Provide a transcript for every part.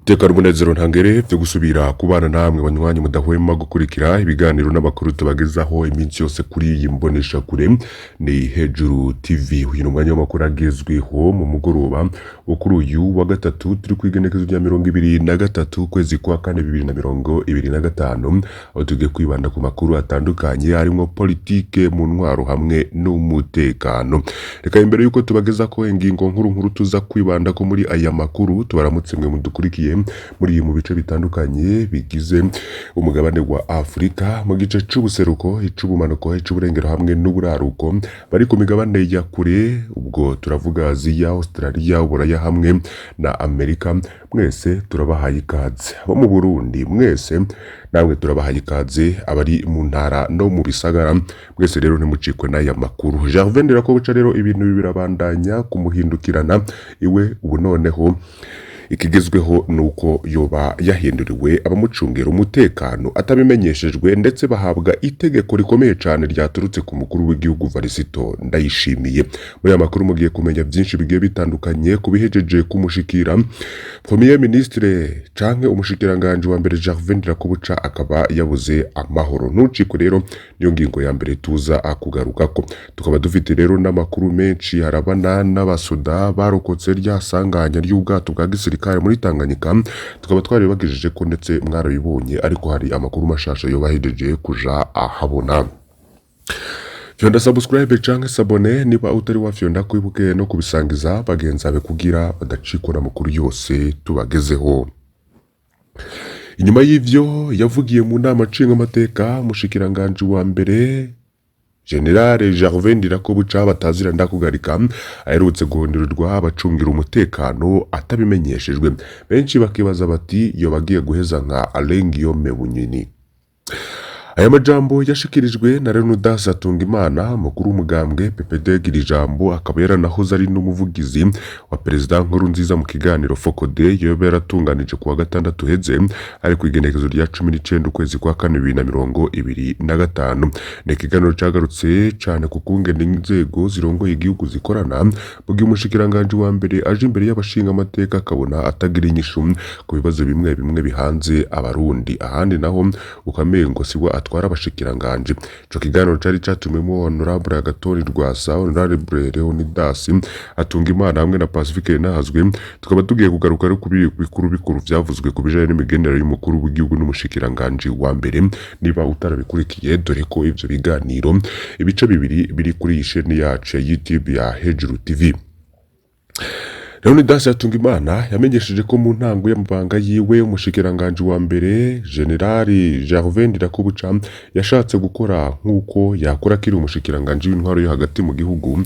Iteka n'umunezero ntangere vyo gusubira kubana namwe banywanyi mudahwema gukurikira ibiganiro n'amakuru tubagezaho iminsi yose kuri iyi mbonesha kure ni Hejuru TV. Uyu ni umwanya w'amakuru agezweho mu mugoroba wo kuri uyu wa gatatu, turi kw'igenekezo rya 23 ukwezi kwa kane 2025, aho tugiye kwibanda ku makuru atandukanye harimwo politike mu ntwaro hamwe n'umutekano. Reka imbere yuko tubagezako ingingo nkuru nkuru tuza kwibandako muri aya makuru, tubaramutse mwe mudukurikiye muri mu bice bitandukanye bigize umugabane wa Afurika, mu gice c'ubuseruko, ic'ubumanuko, ic'uburengero hamwe n'uburaruko, bari ku migabane ya kure, ubwo turavuga Aziya, Australia, Uburaya hamwe na Amerika, mwese turabahaye ikaze. Abo mu Burundi mwese namwe turabahaye ikaze, abari mu ntara no mu bisagara mwese rero ntimucikwe n'aya makuru. Gervais Ndirakobuca rero ibintu birabandanya kumuhindukirana iwe, ubu noneho ikigezweho nuko yoba yahinduriwe abamucungira umutekano atabimenyeshejwe, ndetse bahabwa itegeko rikomeye cane ryaturutse ku mukuru w'igihugu Varisito Ndayishimiye. Muri aya makuru mugiye kumenya byinshi bigiye bitandukanye ku bihejeje kumushikira Premier Ministre canke umushikiranganje wa mbere Gervais Ndirakobuca akaba yabuze amahoro. Ntucikwe rero, niyo ngingo ya mbere tuza kugarukako. Tukaba dufite rero n'amakuru menshi harabana n'abasoda barokotse rya sanganya ry'ubwato bwa gisirikare muri Tanganyika, tukaba twaribagejeje ko ndetse mwarabibonye, ariko hari amakuru mashasha yobahejeje kuja ahabona. Fyonda subscribe canke s'abonner niba utari wafyonda, kwibuke no kubisangiza bagenzi bawe kugira badacikwa n'amakuru yose tubagezeho. Inyuma y'ivyo yavugiye mu nama nshingamateka, umushikiranganji wa mbere General Gervais Ndirakobuca batazira ndakugarika aherutse guhondererwa abacungira umutekano atabimenyeshejwe, benshi bakibaza bati yoba agiye guheza nka Alain Guillaume Bunyoni. Aya majambo yashikirijwe na Leonidas Hatungimana, umukuru w'umugambwe PPD Girijambo, akaba yaranahoze ari n'umuvugizi wa Perezida Nkurunziza, mu kiganiro FOCODE yoba yaratunganije kuwa gatandatu heze, ari ku igenekezo rya 19 ukwezi kwa kane 2025. Ni ikiganiro cagarutse cane ku kungene inzego zirongoye igihugu zikorana, mu gihe umushikiranganji wa mbere aje imbere y'abashingamateka akabona atagira inyishu ku bibazo bimwe bimwe bihanze Abarundi, ahandi naho ukamengo siwe atwara abashikiranganji. Ico kiganiro cari catumiwemwo Honorable Agathon Rwasa, Honorable Leonidas Hatungimana hamwe na Pacifique Nahazwe. Tukaba tugiye kugaruka rero kuri bikuru bikuru vyavuzwe ku bijanye n'imigenderanire y'umukuru w'igihugu n'umushikiranganji wa mbere. Niba utarabikurikiye, dore ko ivyo biganiro ibice bibiri biri kuri iyi sheni yacu ya YouTube ya Hejuru TV. Leonidas Hatungimana yamenyesheje ko mu ntango y'amabanga yiwe umushikiranganji wa mbere Generali Gervais Ndirakobuca yashatse gukora nk'uko yakora akiri umushikiranganji w'intwaro yo hagati mu gihugu,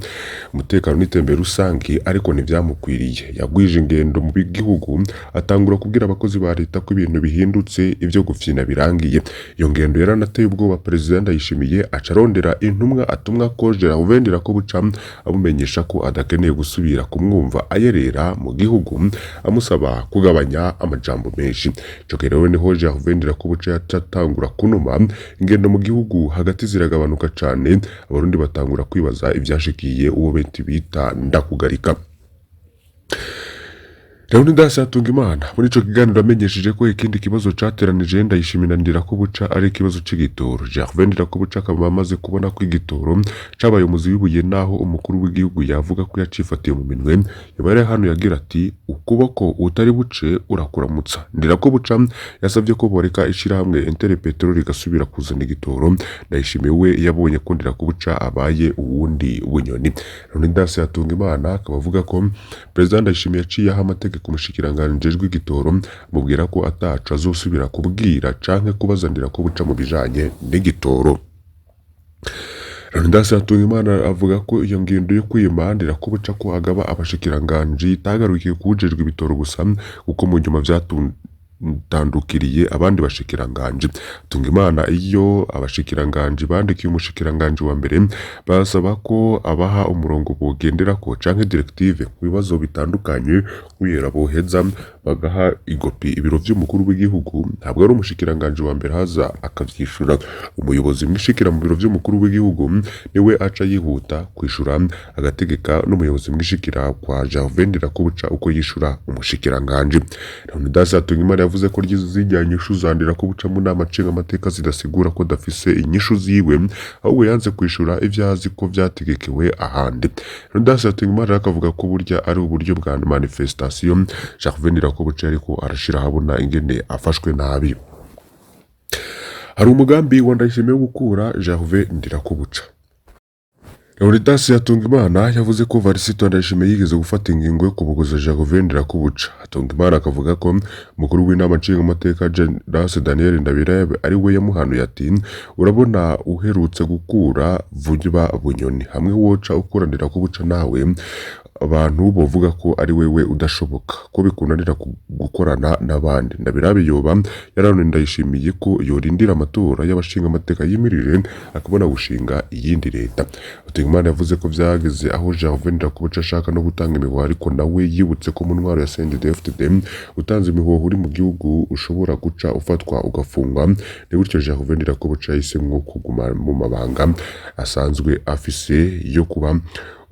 umutekano n'iterambere rusange, ariko ntivyamukwiriye. Yagwije ingendo mu gihugu, atangura kubwira abakozi ba leta ko ibintu bihindutse, ivyo gufyina birangiye. Iyo ngendo yaranateye ubwoba Perezida Ndayishimiye, aca arondera intumwa atumwa ko Gervais Ndirakobuca, amumenyesha ko adakeneye gusubira kumwumva ayerera mu gihugu, amusaba kugabanya amajambo menshi. Ico gihe rero niho Gervais Ndirakobuca yacatangura kunuma, ingendo mu gihugu hagati ziragabanuka cane, Abarundi batangura kwibaza ivyashikiye uwo benshi bita Ndakugarika. Leonidas Hatungimana muri ico kiganiro amenyesheje ko ikindi kibazo cateranije Ndayishimiye na Ndirakobuca ari ikibazo c'igitoro. Gervais Ndirakobuca akaba amaze kubona ko igitoro cabaye umuzi w'ibuye, naho umukuru w'igihugu yavuga ko yacifatiye mu minwe. Yoba yari hano yagira ati: "Ukuboko utari buce urakuramutsa." Ndirakobuca yasavye ko boreka ishirahamwe Interpetrol rigasubira kuzana igitoro. Ndayishimiye we yabonye ko Ndirakobuca abaye uwundi Bunyoni. Leonidas Hatungimana akaba avuga ko Perezida Ndayishimiye yaciye aha amategeko umushikiranganji ajejwe igitoro, amubwira ko ataco azosubira kubwira canke kubaza Ndirakobuca mu bijanye n'igitoro. Leonidas Hatungimana avuga ko iyo ngendo yo kwima Ndirakobuca ko agaba abashikiranganji itagarukiye kuwujejwe ibitoro gusa, kuko mu nyuma Yatandukiriye abandi bashikiranganji. Hatungimana iyo abashikiranganji bandikiye umushikiranganji wa mbere basaba ko abaha umurongo bogenderako canke directive ku bibazo bitandukanye, kubera boheza bagaha igopi ibiro vy'umukuru w'igihugu. Ntabwo ari umushikiranganji wa mbere haza akavyishura, umuyobozi mwishikira mu biro vy'umukuru w'igihugu niwe aca yihuta kwishura, agategeka n'umuyobozi mwishikira kwa Gervais Ndirakobuca uko yishura umushikiranganji. Leonidas Hatungimana yavuze ko zirya nyishu za Ndirakobuca mu nama nshingamateka zidasigura ko adafise inyishu ziwe, ahubwo yanze kwishura ivyo azi ko vyategekewe ahandi. Leonidas Hatungimana akavuga ko burya ari uburyo bwa manifestation Gervais Ndirakobuca ariko arashira ahabona ingene afashwe nabi. Hari umugambi wa Ndayishimiye wo gukura Gervais Ndirakobuca. Leonidas Hatungimana yavuze ko Varisito Ndayishimiye yigeze gufata ingingo yo kubuguza Gervais Ndirakobuca. Hatungimana akavuga ko umukuru w'inama nshingamateka Jean Daniel Ndabirabe ari we yamuhanuye ati: "Urabona uherutse gukura Vuba Bunyoni, hamwe woca ukura Ndirakobuca nawe abantu bovuga ko ari wewe udashoboka, ko bikunanira gukorana n'abandi." Ndabirabe yoba yaranuye Ndayishimiye ko yorindira amatora y'abashingamateka yimirije akabona gushinga iyindi leta. Hatungimana yavuze ko vyageze aho Gervais Ndirakobuca ashaka no gutanga imihoho, ariko nawe yibutse ko mu ntwaro ya CNDD-FDD utanze imihoho uri mu gihugu ushobora guca ufatwa ugafungwa. Ni gutyo Gervais Ndirakobuca yahisemwo kuguma mu mabanga asanzwe afise yo kuba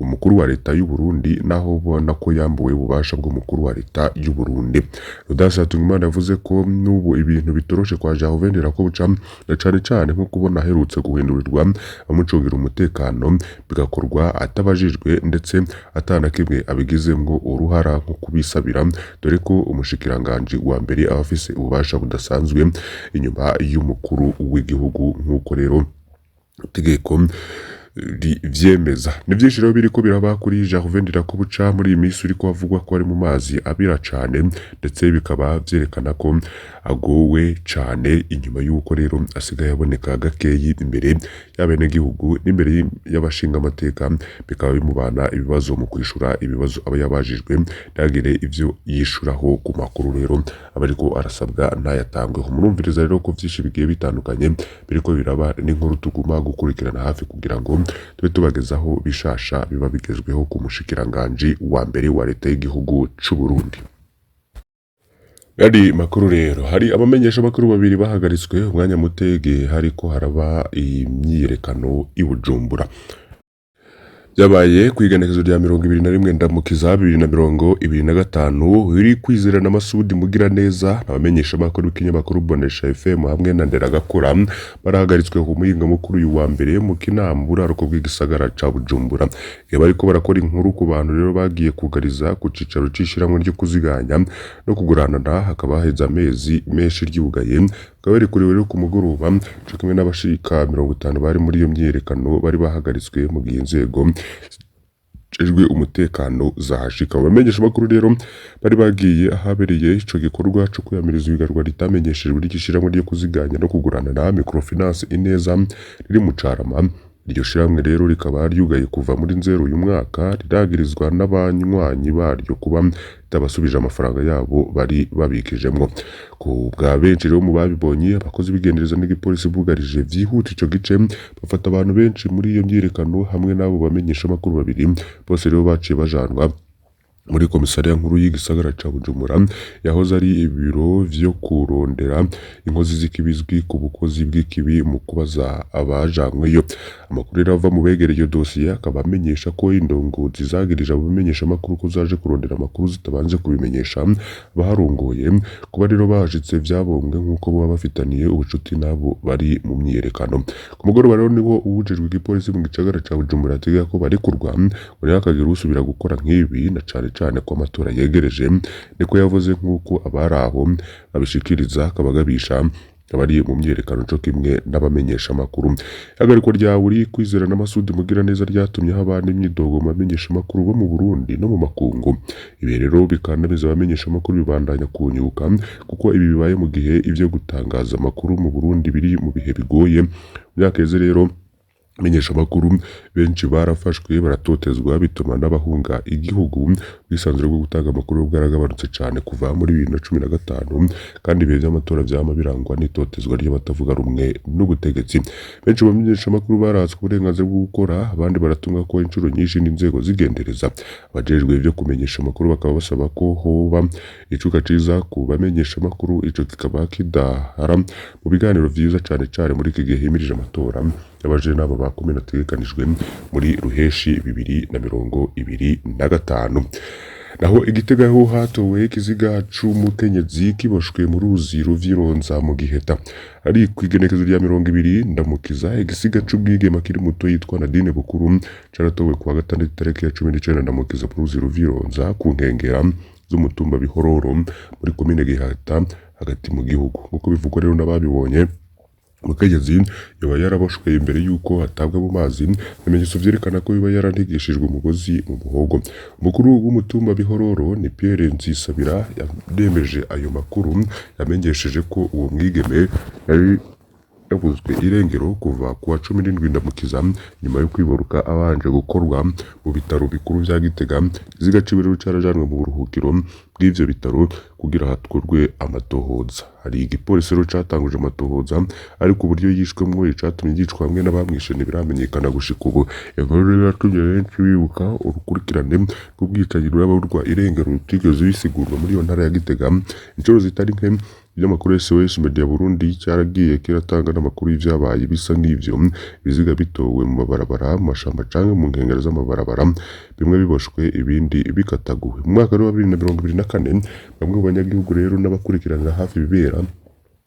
umukuru wa leta y'u Burundi, naho ubona ko yambuwe ububasha bw'umukuru wa leta y'u Burundi. Leonidas Hatungimana yavuze ko n'ubu ibintu bitoroshe kwa Gervais Ndirakobuca, na cane cane nko kubona aherutse guhindurirwa amucungira umutekano bigakorwa atabajijwe ndetse atana kimwe abigizemwo uruhara nko kubisabira, dore ko umushikiranganji wa mbere aba afise ububasha budasanzwe inyuma y'umukuru w'igihugu, nk'uko rero itegeko rivyemeza. Ni vyinshi rero biriko biraba kuri Gervais Ndirakobuca muri iyi minsi, uriko havugwa ko ari mu mazi abira cane, ndetse bikaba vyerekana ko agowe cane inyuma y'uko rero asigaye aboneka gakeyi imbere y'abenegihugu n'imbere y'abashingamateka, bikaba bimubana ibibazo mu kwishura ibibazo aba yabajijwe, ntagire ivyo yishuraho ku makuru rero aba ariko arasabwa ntayatangweho. Murumviriza rero ko vyinshi bigiye bitandukanye biriko biraba, n'inkuru tuguma gukurikirana hafi kugira ngo tube tubagezaho bishasha biba bigezweho ku mushikiranganji wa mbere wa leta y'igihugu c'u Burundi. Yandi makuru rero, hari abamenyesha makuru babiri bahagaritswe umwanya mutege hariko haraba imyiyerekano i Bujumbura. Byabaye ku igenekerezo rya 21 Ndamukiza 2025. Iri Kwizera na Masudi Mugiraneza, abamenyesha makuru b'ikinyamakuru Bonesha FM hamwe na Nderagakura, barahagaritswe ku muhinga mukuru uyu wa mbere mu Kinama, buraruko bw'igisagara ca Bujumbura. Iyo bariko barakora inkuru ku bantu rero bagiye kugariza ku cicaro c'ishirahamwe ryo kuziganya no kuguranana, hakaba haheze amezi menshi ryugaye. Bakaba barekurewe rero ku mugoroba co kimwe n'abashika 50 bari muri iyo myiyerekano bari bahagaritswe mu gihe inzego zijejwe umutekano zahashika. Abamenyesha makuru rero bari bagiye ahabereye ico gikorwa co kwiyamiriza ibigarwa ritamenyeshejwe ry'ishirahamwe ryo kuziganya no kugurana na microfinance Ineza riri mu Carama. Iryo shirahamwe rero rikaba ryugaye kuva muri Nzero uyu mwaka, riragirizwa n'abanywanyi baryo kuba ritabasubije amafaranga yabo bari babikijemwo. Ku bwa benshi rero mu babibonye, abakozi b'igendereza n'igipolisi bugarije vyihuta ico gice, bafata abantu benshi muri iyo myiyerekano hamwe n'abo bamenyesha makuru babiri. Bose rero baciye bajanwa muri komisariya nkuru y'igisagara ca Bujumbura, yahoze ari ibiro vyo kurondera inkozi z'ikibi ku bukozi bw'ikibi, mu kubaza abajanyweyo. Amakuru rero ava mu begereye iyo dosiye akaba amenyesha ko indongozi zagirije abo bamenyeshamakuru ko zaje kurondera amakuru zitabanje kubimenyesha abaharongoye. Kuba rero bahashitse vyabongwe nk'uko boba bafitaniye ubucuti n'abo bari mu myiyerekano. Ku mugoroba rero niho uwujejwe igipolisi mu gisagara ca Bujumbura yategeka ko barekurwa, ngo ntihakagire usubira gukora nk'ibi, na cane cane ko amatora yegereje, niko yavuze, nk'uko abari aho babishikiriza, akabagabisha abari mu myiyerekano co kimwe n'abamenyeshamakuru. Ihagarikwa rya Uri Kwizera na Masudi Mugiraneza ryatumye haba n'imyidogo mu bamenyeshamakuru bo mu Burundi no mu makungu. Ibi rero bikandamiza abamenyeshamakuru bibandanya kunyuka, kuko ibi bibaye mu gihe ivyo gutangaza amakuru mu Burundi biri mu bihe bigoye. Mu myaka iheze rero Abamenyeshamakuru benshi barafashwe baratotezwa, bituma n'abahunga igihugu. Ubwisanzure bwo gutanga amakuru bwaragabanutse cane kuva muri 2015, kandi ibihe vy'amatora vyama birangwa n'itotezwa ry'abatavuga rumwe n'ubutegetsi. Benshi mu bamenyeshamakuru baratswe uburenganzira bwo gukora, abandi baratumwa ko incuro nyinshi n'inzego zigendereza. Abajejwe ivyo kumenyesha amakuru bakaba basaba ko hoba icuka ciza ku bamenyeshamakuru, ico kikaba kidahara mu biganiro vyiza cane cane muri iki gihe himirije amatora y'abajenama ba komine ategekanijwe muri Ruheshi 2025. Naho Igitega ho hatowe ikiziga c'umukenyezi kiboshwe mu ruzi Ruvyironza mu Giheta. Ari kw'igenekezo rya 20 Ndamukiza, igisiga c'umwigeme akiri muto yitwa Nadine Bukuru caratowe kuwa gatandatu itariki ya 19 Ndamukiza mu ruzi Ruvyironza ku nkengera z'umutumba Bihororo muri komine Giheta hagati mu gihugu. Nk'uko bivugwa rero n'ababibonye, umukenyezi yoba yaraboshwe imbere yuko atabwa mu mazi, ibimenyetso vyerekana ko yoba yaranigishijwe umugozi mu muhogo. Umukuru w'umutumba Bihororo ni Pierre Nzisabira yanemeje ayo makuru, yamenyesheje ko uwo mwigeme yari yabuzwe irengero kuva kuwa 17 Ndamukiza nyuma yo kwibaruka abanje gukorwa mu bitaro bikuru vya Gitega. Ikiziga ciwe rero carajanwe mu buruhukiro bw'ivyo bitaro kugira hakorwe amatohoza. Hari igipolisi rero catanguje amatohoza, ariko uburyo yishwemwo, icatumye yicwa hamwe n'abamwishe ntibiramenyekana gushika ubu. Inkuru rero yatumye benshi bibuka urukurikirane rw'ubwicanyi rw'ababurwa irengero rutigeze bisigurwa muri iyo ntara ya Gitega incuro zitari nke. Ibinyamakuru SOS Media Burundi cyaragiye kiratanga n'amakuru y'ivyabaye bisa nk'ivyo, ibiziga bitowe mu mabarabara, mu mashamba canke mu nkengero z'amabarabara, bimwe biboshwe ibindi bikataguwe. Mu mwaka wa 2024 bamwe mu banyagihugu rero n'abakurikiranira hafi ibibera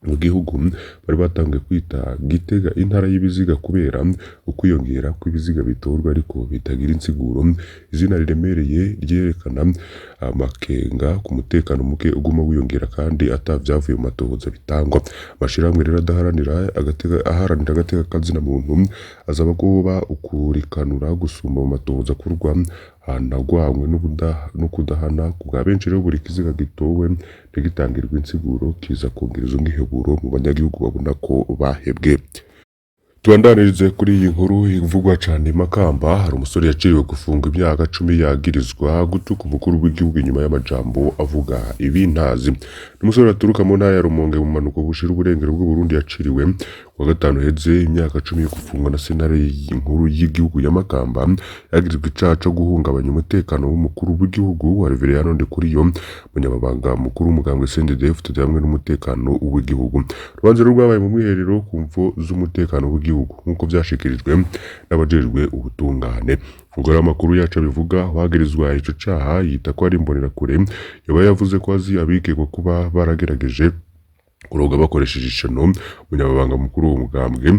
mu gihugu bari batanguye kwita Gitega intara y'ibiziga kubera ukwiyongera kw'ibiziga bitorwa ariko bitagira insiguro, izina riremereye ryerekana amakenga ku mutekano muke uguma wiyongera kandi ata vyavuye mu matohoza bitangwa. Amashirahamwe rero adaharanira agateka, aharanira agateka kazina muntu asaba ko hoba ukurikanura gusumba mu matohoza akorwa hanagwanywe no kudahana. Ku bwa benshi rero buri kiziga gitowe ntigitangirwe insiguro kiza kongereza umwiheburo mu banyagihugu babona ko bahebwe. Tubandanirize kuri iyi nkuru ivugwa cane Makamba. Hari umusore yaciriwe gufunga imyaka 10 yagirizwa gutuka umukuru w'igihugu inyuma y'amajambo avuga ibintazi. Umusore aturuka mu ntara ya Rumonge mu manuko bushira uburengero bw'Uburundi yaciriwe kuwa gatanu heze imyaka 10 yo gufungwa na sentare inkuru y'igihugu ya Makamba, yagirizwa icaha co guhungabanya umutekano w'umukuru w'igihugu wa Reveriyano Ndikuriyo, umunyamabanga mukuru w'umugambwe CNDD-FDD hamwe n'umutekano w'igihugu. Urubanza rwabaye mu mwiherero ku mvo z'umutekano w'igihugu nk'uko vyashikirijwe n'abajejwe ubutungane. Ubwo rero amakuru yacu abivuga, uwagirizwa ico caha yita ko ari imbonerakure, yoba yavuze ko azi abikekwa kuba baragerageje kuroga bakoresheje ishano umunyamabanga mukuru w'uwo mugambwe,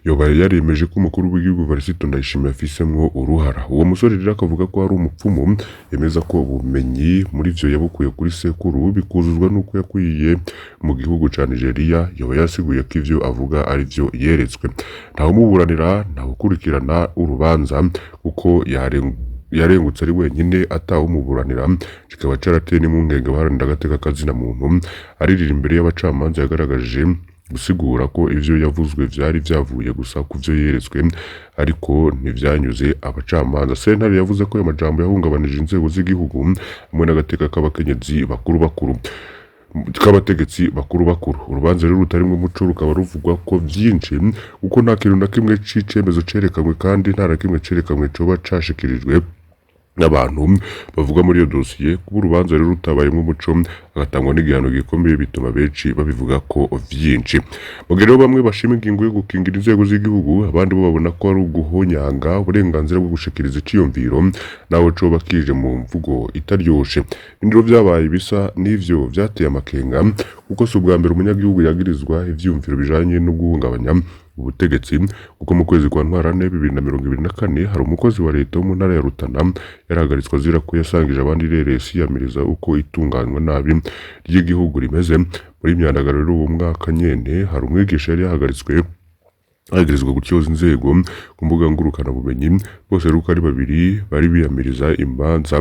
yoba yaremeje ko umukuru w'igihugu Evariste Ndayishimiye afisemwo uruhara. Uwo musore rero akavuga ko ari umupfumu, yemeza ko ubumenyi muri vyo yabukuye kuri sekuru bikuzuzwa n'uko yakwiye mu gihugu ca Nigeria. Yoba yasiguye ko ivyo avuga ari vyo yeretswe. Ntawumuburanira, ntawukurikirana urubanza kuko yarengutse ari wenyine atawumuburanira, kikaba carateye n'impungenge abaharanira agateka kazina muntu. Aririra imbere y'abacamanza yagaragaje gusigura ko ivyo yavuzwe vyari vyavuye gusa ku vyo yeretswe, ariko ntivyanyuze abacamanza. Sentare yavuze ko ayo majambo yahungabanije inzego z'igihugu hamwe n'agateka k'abakenyezi bakuru bakuru k'abategetsi bakuru bakuru. Urubanza rero rutarimwo umuco rukaba ruvugwa ko vyinshi, kuko nta kintu na kimwe c'icemezo cerekanywe kandi nta na kimwe cerekanywe coba cashikirijwe n'abantu bavuga muri iyo dosiye. Kuba urubanza rero rutabayemwo umuco hagatangwa n'igihano gikomeye bituma benshi babivuga ko vyinshi. Mu gihe rero bamwe bashima ingingo yo gukingira inzego z'igihugu, abandi bo babona ko ari uguhonyanga uburenganzira bwo gushikiriza iciyumviro naho coba kije mu mvugo itaryoshe. Ibindi rero vyabaye bisa n'ivyo vyateye amakenga, kuko si ubwa mbere umunyagihugu yagirizwa ivyiyumviro bijanye no guhungabanya ubutegetsi, kuko mu kwezi kwa Ntwarante 2024 hari umukozi wa leta wo mu ntara ya Rutana yarahagaritswe azira ko yasangije abandi ireresi yiyamiriza uko itunganywa nabi ry'igihugu rimeze. Muri Myandagaro rero uwo mwaka nyene hari umwigisha yari yahagaritswe Bagirizwa gutyoza inzego ku mbuga ngurukanabumenyi. Bose rero uko ari babiri bari biyamiriza imanza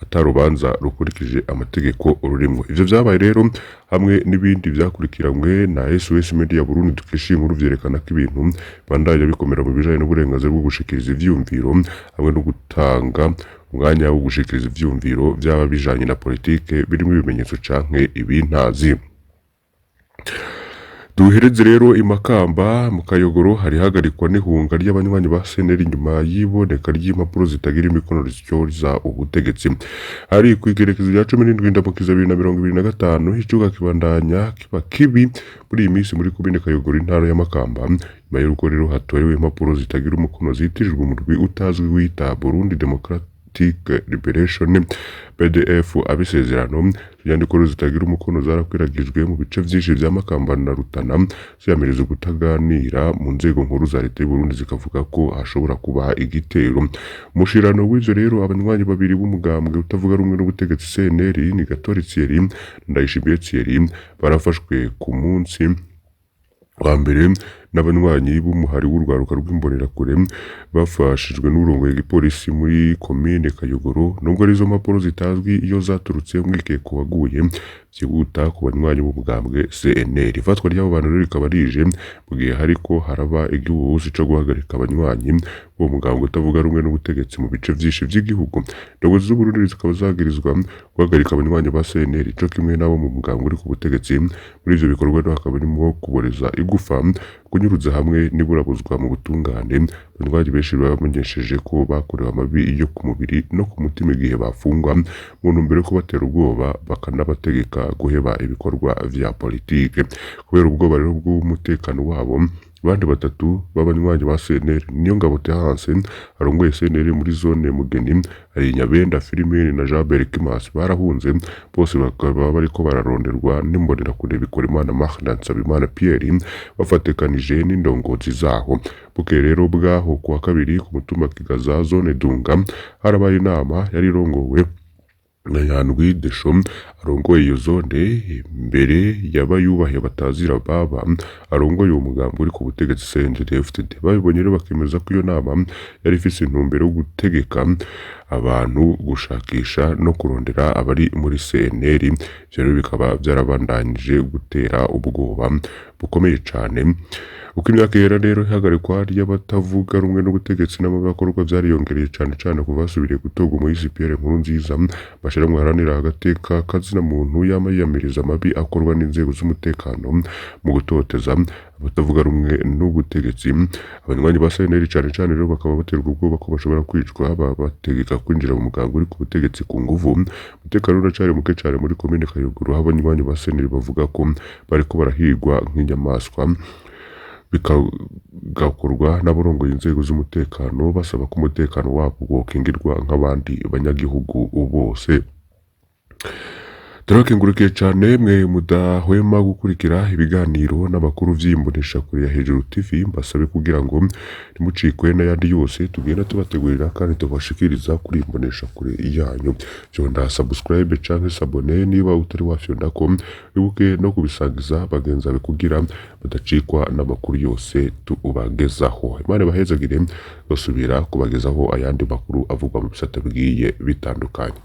atarubanza rukurikije amategeko rurimwo. Ivyo vyabaye rero hamwe n'ibindi vyakurikiranywe na SOS Media Burundi dukesha iyi nkuru vyerekana ko ibintu bibandanya bikomera mu bijanye n'uburenganzira bwo gushikiriza ivyiyumviro hamwe no gutanga umwanya wo gushikiriza ivyiyumviro vyaba bijanye na politike birimwo ibimenyetso canke ibintazi. Duhereze rero imakamba mu Kayogoro hari hagarikwa n'ihunga ry'abanywanyi ba CNL inyuma y'iboneka ry'impapuro zitagira imikono zityoza ubutegetsi. Hari kw'igerekezo rya 17 Ndamukiza 2025, icuka kibandanya kiba kibi muri iyi minsi muri komine Kayogoro, intara ya Makamba, nyuma y'uko rero hatorewe impapuro zitagira umukono zitirirwa umurwi utazwi wita Burundi Democratic Liberation BDF abisezerano. Inyandiko zitagira umukono zarakwiragijwe mu bice vyinshi vya Makamba na Rutana, ziyamiriza kutaganira mu nzego nkuru za leta y'u Burundi, zikavuga ko hashobora kuba igitero. Umushirano w'ivyo rero, abanywanyi babiri b'umugambwe utavuga rumwe n'ubutegetsi CNL, ni Gatori Thierry na Ndayishimiye Thierry, barafashwe ku munsi wa mbere n'abanywanyi b'umuhari w'urwaruka rw'imbonerakure bafashijwe n'urongoye igipolisi muri komine Kayogoro. Nubwo arizo mpapuro zitazwi iyo zaturutse, umwikeko waguye byihuta ku banywanyi b'umugambwe CNL. Ifatwa ry'abo bantu rero rikaba rije mu gihe hariko haraba igihuhusi co guhagarika abanywanyi b'uwo mugambwe utavuga rumwe n'ubutegetsi mu bice vyinshi vy'igihugu. Indongozi z'Uburundi zikaba zagirizwa guhagarika abanywanyi ba CNL co kimwe n'abo mu mugambwe uri ku butegetsi. Muri ivyo bikorwa rero hakaba harimwo kuboreza igufa, kunyuruza hamwe n'iburabuzwa mu butungane. Abanywanyi benshi bamenyesheje ko bakorewe amabi yo ku mubiri no ku mutima igihe bafungwa mu ntumbero yo kubatera ubwoba bakanabategeka guheba ibikorwa vya politike. Kubera ubwoba rero bw'umutekano wabo, abandi batatu b'abanywanyi ba CNL, Niyongabo Terence arongoye CNL muri zone Mugeni, hari Nyabenda Filimini na Jean Berkimas, barahunze. Bose bakaba bariko bararonderwa n'imbonerakure Bikorimana Marc na Nsabimana Pierre bafatekanije n'indongozi zaho. Bukeye rero bwaho kuwa kabiri, ku mutumba Kigaza, zone Dunga, harabaye inama yari irongowe na Nyandwi Desho arongoye iyo zone imbere y'abayubahe batazira baba arongoye uwo mugambi uri ku butegetsi CNDD-FDD. Babibonye rero bakemeza ko iyo nama yari ifise intumbero yo gutegeka abantu gushakisha no kurondera abari muri CNL. Ivyo rero bikaba vyarabandanije gutera ubwoba bukomeye cane. Uko imyaka ihera rero, ihagarikwa ry'abatavuga rumwe n'ubutegetsi n'amabikorwa vyariyongereye, cane cane kuva hasubiriye gutorwa umuhisi Pierre Nkurunziza. Amashirahamwe aharanira agateka kazina muntu yama yiyamiriza amabi akorwa n'inzego z'umutekano mu gutoteza abatavuga rumwe n'ubutegetsi. Abanywanyi ba CNL cane cane rero bakaba baterwa ubwoba ko bashobora kwicwa babategeka kwinjira mu mugambwe uri ku butegetsi ku nguvu. Umutekano uracari muke cane muri komine Kayogoro, aho abanywanyi ba CNL bavuga ko bariko barahigwa nk'inyamaswa, bigakorwa n'abarongoye inzego z'umutekano, basaba ko umutekano wabo wokingirwa nk'abandi banyagihugu bose. Turabakengurukiye cane mwe mudahwema gukurikira ibiganiro n'amakuru vy'imboneshakure ya Hejuru TV. Mbasabe kugira ngo ntimucikwe n'ayandi yose tugenda tubategurira kandi tubashikiriza kuri imboneshakure yanyu. Fyonda subscribe canke s'abonner niba utari wafyondako, wibuke no kubisangiza bagenzi bawe kugira badacikwa n'amakuru yose tubagezaho. Imana ibahezagire, basubira kubagezaho ayandi makuru avugwa mu bisata bigiye bitandukanye.